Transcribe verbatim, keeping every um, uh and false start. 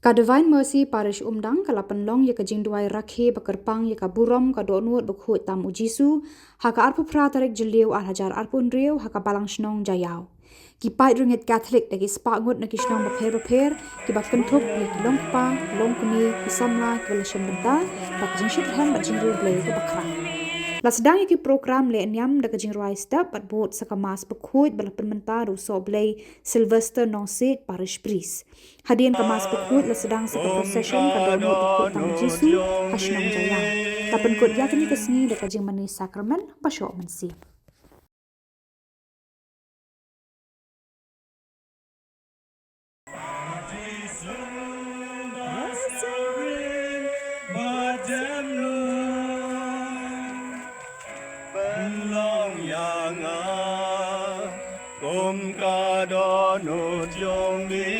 Ka Divine Mercy Parish Umdang ka la pynlong ïa ka jingduwai rakhe ba kyrpang ïa ka burom ka dohnud bakhuid tam u Jisu ha ka arphew phra tarik Jylliew ar hajar arphew hynriew ha ka Balang Shnong Jaïaw. Ki paid rangeit Katholik da ki spah ngut na ki shnong bapher bapher kiba kynthup ïa ki longkpa, longkmie, ki samla kiba la shim bynta da ka jingshitrhem bad jingriewblei kaba khraw. La sdang ïa ki prokram leh niam da ka jingrwai step bad bud sa ka Mass bakhuid ba la pynmynta da u Sohblei Sylvester Nongsiej, Parish Priest. Hadien ka Mass bakhuid la sdang sa ka procession ka dohnud bakhuid tam u Jisu ha shnong Jaïaw. La pynkut ïa kane ka sngi da ka jingmane sakramen ba shoh mynsiem. Pynlong ïa nga kum ka dohnud jong me.